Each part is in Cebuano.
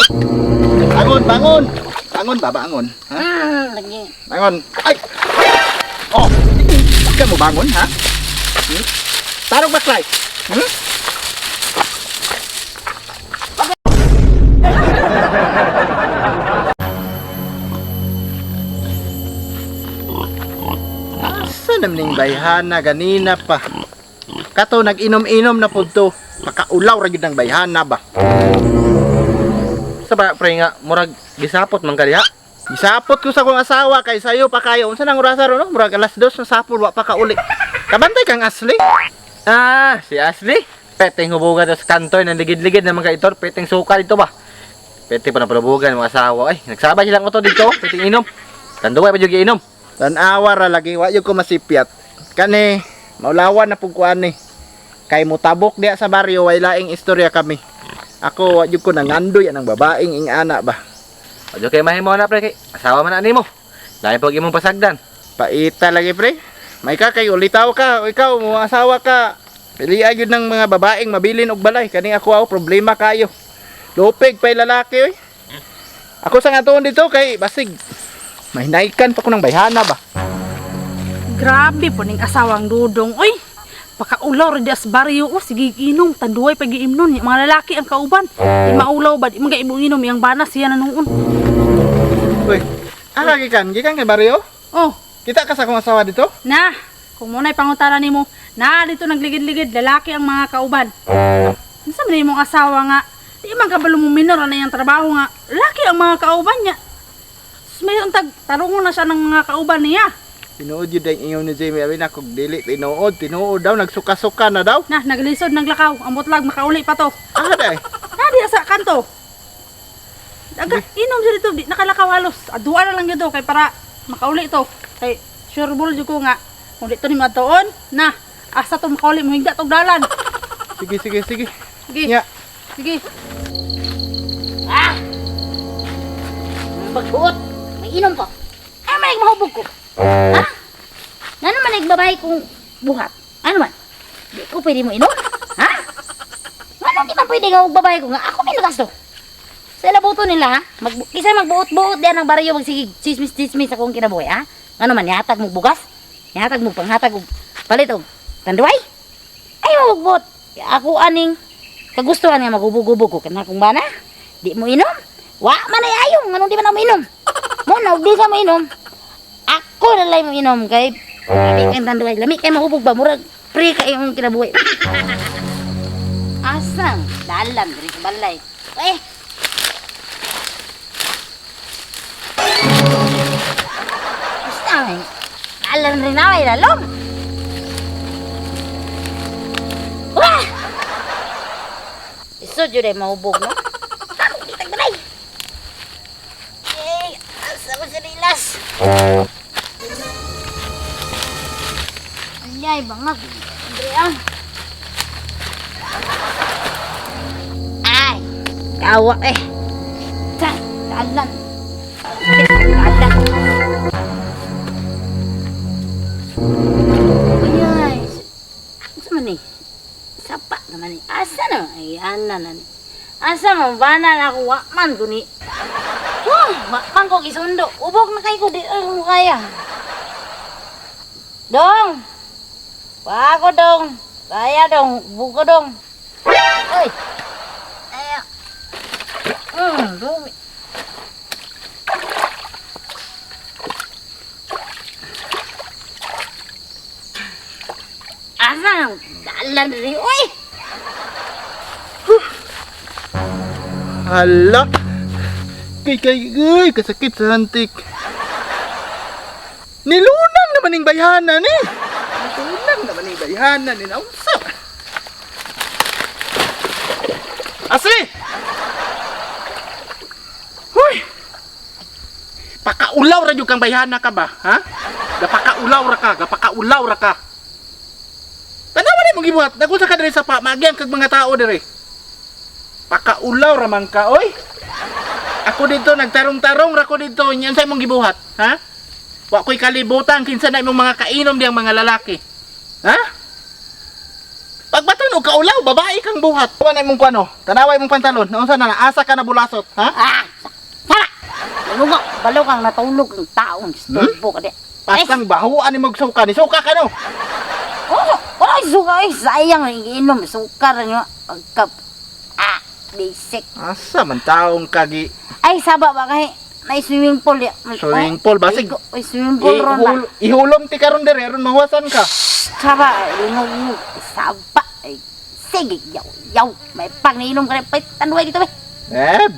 Bangon, bangon. Bangon ba, bangon? Ha? Lagi. Bangon. Ay! Oh, ka mo bangon, ha? Hmm? Tarong ba, Clyde? Hmm? Asa naman ning bayhana ganina pa? Kato nag-inom-inom na pud to. Makaulaw ra gyud ang bayhana ba? Sa ba pre nga murag gisapot man ka diha. Gisapot ko sa akong asawa kay sayo pa kayo. Unsa nang orasa ron no? Murag alas 2 na sapol wa pa ka uli. Kabantay kang Ashley. Ah, si Ashley. Peteng hubugan sa kantoy nang ligid-ligid naman ka itor, peteng suka dito ba. Pete pa na palubugan mga asawa. Ay, nagsabay silang auto dito, peteng inom. Tanduay pa jud inom. Tan-awa ra lagi wa gyud ko masipyat. Kani maulawan na pud ko ani. Kay mutabok diya sa baryo way laing istorya kami. Ako wa gyud ko nangandoy anang babaeng ingana ba. Adyo kay mahimo na pre kay asawa man na nimo. Lain pag imong pasagdan. Paita lagi pre. May ka kay ulitaw ka o ikaw mo asawa ka. Pili gyud ng mga babaeng mabilin og balay kani ako aw problema kayo. Lupig pa'y lalaki oy. Ako sa nga tuon dito kay basig mahinaykan pa ko ng bayhana ba. Grabe po ning asawang dudong. Uy, pakaulaw ra di as baryo. Oh, sige inom, tanduay pag iimnon. Mga lalaki ang kauban. Di maulaw ba, di mga ibong inom, iyang banas siya na noon. Uy, ara gikan, gikan kay baryo? Oh, Kita ka sa akong asawa dito? na, kung muna'y pangutana nimo, na dito nagligid-ligid, lalaki ang mga kauban. Unsa man imong asawa nga, di man kabalo mo minor na iyang trabaho nga, lalaki ang mga kauban niya. Sus, may untag, tarungon na siya ng mga kauban niya. Tinuod yun ang ingon ni Jamie. Abi na kung dili tinuod, tinuod daw nagsuka-suka na daw. Na, naglisod, naglakaw, ang butlag, makauli pa to. Ah, day. Na, di sa kanto. Aga, inom siya dito, di nakalakaw halos. Aduan na lang yun to, kay para makauli to. Kay, sure ball jud ko nga, kung dito ni matuon, na, asa to makauli, muhigda tog dalan. Sige, sige, sige. Sige, Nya. sige. Ah! Pagbuot, may inom ko. Ano man mahubog ko? Ha? Ngano man nagbabae kong buhat? Ano man? Di ko pwede mo inom? Ha? Ngano di man pwede nga og babae ko nga ako may nagasto. Sa labuto nila ha? Kisa magbuot-buot diyan ang baryo magsigig chismis-chismis akong kinabuhi ha? Ngano man nihatag mo bugas? Nihatag mo panghatag og palit og tanduay? Ay magbuot. Ako aning kagustuhan nga magubog-gubog ko kana kung bana. Di mo inom? Wa man ay ayo, nganong di man ako inom? Mo na og di ka mo inom. Ako na lang mo inom kay lami kay tanduay, lami kay mahubog ba murag pre kay imong kinabuhi. Asang dalan diri sa balay. Eh. Basta ay. Dalan rin na ay lalom. Wah! Isod yun ay mahubog, no? Takot kitang balay! Eh, asa ko sa rilas? Alay, bangag. Andrea. Ay, kawa eh. Ta, dalan. Dalan. Ay, asa man eh? Sapa naman eh. Asa na? Ay, ana na ni. Asa man bana na ako wa man ko ni. Wah, wa man ko gisundo. Ubog na kay ko di ay mo kaya. Dong. Wa ko dong. Kaya dong, buko dong. Oy. Ay. Dumi. Asa dalan rin. Uy! Hala. Kay kay uy, kasakit sa hantik. Nilunang naman ning bayhana ni. Nilunang naman ning bayhana ni naunsa. Asli! Huy! Pakaulaw ra jud kang bayhana ka ba, ha? Gapakaulaw ra ka, gapakaulaw ra ka. Tanawa ni mong gibuhat, nagunsa ka diri sa pa, maagyang kag mga tao diri. Pakaulaw ra man ka, oy. Ako dito nagtarong-tarong ra ko dito, nya sa imong gibuhat, ha? Wa ko'y kalibutan kinsa na imong mga kainom diyang mga lalaki. Ha? Pagbaton og kaulaw, babae kang buhat. Kuha na imong kuano, tanawa imong pantalon. Naunsa na na asa ka na bulasot, ha? Ah, sama. Lungo, balo kang natulog ang taon. Istorbo ka di. Pasang bahuan ni magsuka ni suka ka no. Oh, wala suka ay sayang iinom sukar nyo. Pagka ah, basic. Asa man taong kagi Ay saba ba kay na swimming pool ya. Swimming pool, basig. Ay swimming pool ron ba. Ihulom ti karon dere aron mahuwasan ka. Saba, linog saba. Ay, sige, yaw, yaw. May pag nainom ka rin, pait, tanduay dito ba? Eh,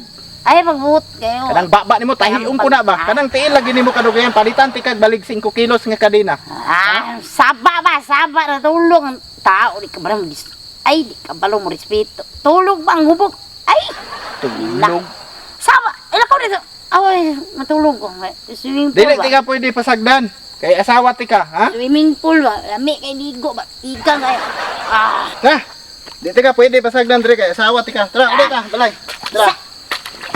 Ay, pagbuot kayo. kanang baba nimo tahiong ko na ba? Kanang tiil lagi nimo kadugayan palitan ti kag balig 5 kilos nga kadena. Ah, saba ba, saba, natulog ang tao, di ka ba ay, di ka balo mo respeto. Tulog ba ang hubog? Ay, Tulog. saba, ila ko dito. Ay, matulog ko. Swimming pool Dili ba? ti ka pwede pasagdan. Kay asawa ti ka, ha? Swimming pool ba? Lami kay ligo ba? Ikan kayo. Ah, Ha? Di ti ka pwede pasagdan dre kay asawa ti ka. Tara, uli ta, balay. Tara.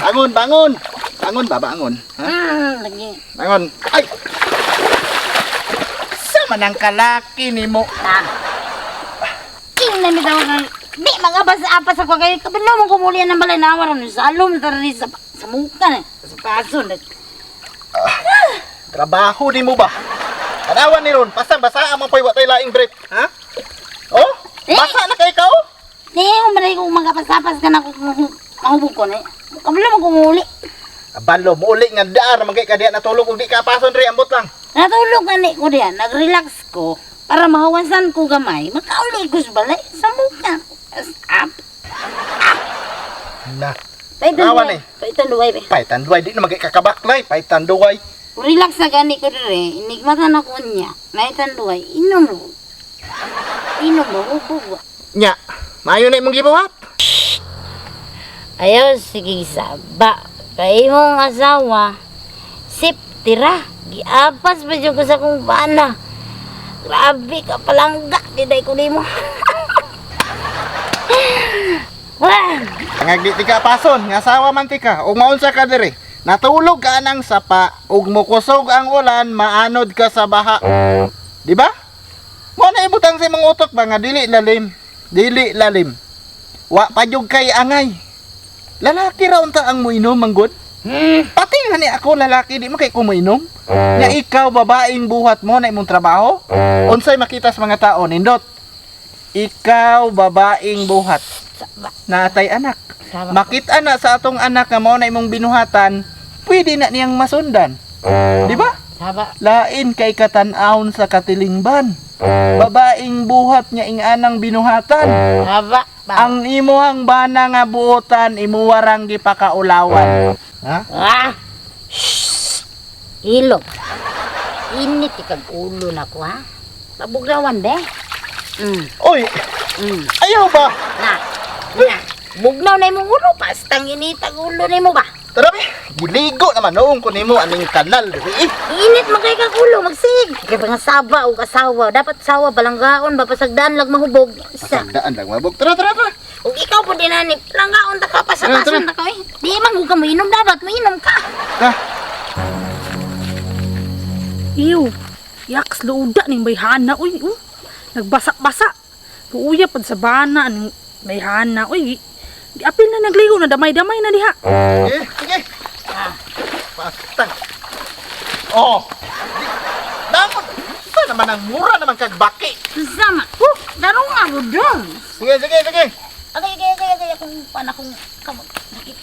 Bangon, bangon. Bangon ba, bangon. Ha? lagi. Bangon. Ay. Sa man ang kalaki nimo. Ah. King na bitaw kang di magabas-apas ako kayo. Kabalo mo kumulian ng balay na ron sa alom tara sa sa muka na sa paso na. Trabaho nimo ba? Tanawan ni ron, pasang basa mo poy wa tay laing brief, ha? Oh, Eh? basa na kay ka oh. Di mo man ko magapas-apas ka na kung mahubog ko na. Kabalo mo kumuli. Abalo mo uli nga daar man kay ka diha natulog ug di ka pason dre ambot lang. Natulog ani ko diyan, nag-relax ko para mahawasan ko gamay. Makauli ko sa balay sa muka. As up. Na. Tanawan eh. Paitan duway ba. Paitan duway di na magay kakabaklay, paitan duway. Relax na gani ko dire, inigmata na ko niya. Maitan duway, inom mo. Inom mo, hubog ba. Nya, maayo na imong gibuhat. Ayaw, sige saba. Kay imong asawa, sip, tira. Giapas pa dyan ko sa kong bana. Grabe ka palangga, diday ko nimo. Wah! Ang di ka pason, nga asawa man ti ka, ug maunsa ka diri. Natulog ka anang sapa, ug mokusog ang ulan, maanod ka sa baha. Di ba? Mo na ibutang sa imong utok ba nga dili lalim. Dili lalim. Wa pa jud kay angay. Lalaki ra unta ang moinom manggod. Pati nga ni ako lalaki di man kay ko moinom. Nga ikaw babaeng buhat mo na imong trabaho. Unsay makita sa mga tao nindot? Ikaw babaeng buhat Saba. naatay anak. Saba. Makita na sa atong anak nga mao na imong binuhatan, pwede na niyang masundan. Di ba? Saba. Lain kay katan-awon sa katilingban. Babaeng buhat nga ing-anang binuhatan. Saba. Ba. Ang imuhang bana nga buotan imuwarang gipakaulawan. Ha? Ah! Shhh! Ilog. Init ikag ulo na ko, ha? Pabugrawan, be. Oy, ayaw ba? Na. Na. Bugnaw na imong ulo, pastang init ang ulo nimo ba? Tara be, giligo naman noong ko nimo aning kanal diri. Eh, Init man kay kag ulo, magsig. Kay mga saba o asawa, dapat sawa balanggaon ba pasagdaan lag mahubog. Sa. Pasagdaan lang mabog. Tara, tara, tara. Ug ikaw po din ani, langgaon ta ka Tara, pasatasan ta ka eh. Di man gud ka moinom dapat moinom ka. Tara. Ew, yaks luuda ning bayhana uy. Oh. Nagbasa-basa. Luuya pad sa bana ning bayhana uy. Di apil na nagligo na damay-damay na diha. Eh, sige. Pastang. Oh. Dapat sa naman ang mura naman kag baki. Sama. Darong nga gud dong. Sige, sige, sige. Okay, okay, okay, okay, akong panakong kamot. Sakit.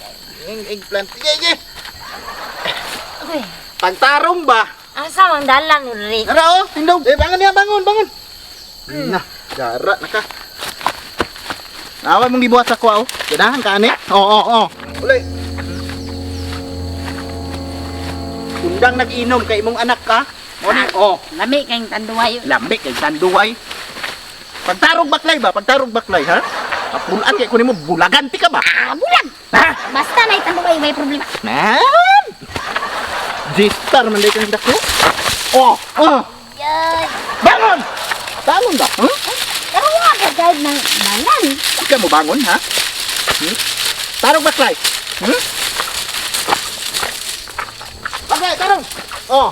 Yung eggplant. Sige, sige. Okay. Pagtarong ba? Asa mang dalan ri? Tara oh, tindog. Eh, bangon niya, bangon, bangon. Na, gara na ka. Nawa mong gibuhat sa kuha, oh. Ganahan ka, ani? Oo, oo, oo. Uli. Undang nag-inom kay imong anak ka. Mo ni, oh. Lami kayong tanduay. Lambi kay tanduay. Pagtarog baklay ba? Pagtarog baklay, ha? Papulaan kay kunin mo bulagan ti ka ba? Ah, bulag. Ha? Basta na tanduay may problema. Man! G-star man day kang dako. Oh, oh. Yay. Bangon! Bangon ba? Huh? Pero nga ka kahit ng manan. Di ka mo bangon, ha? Hmm? Tarong baklay. Hmm? Baklay, tarong. Oh.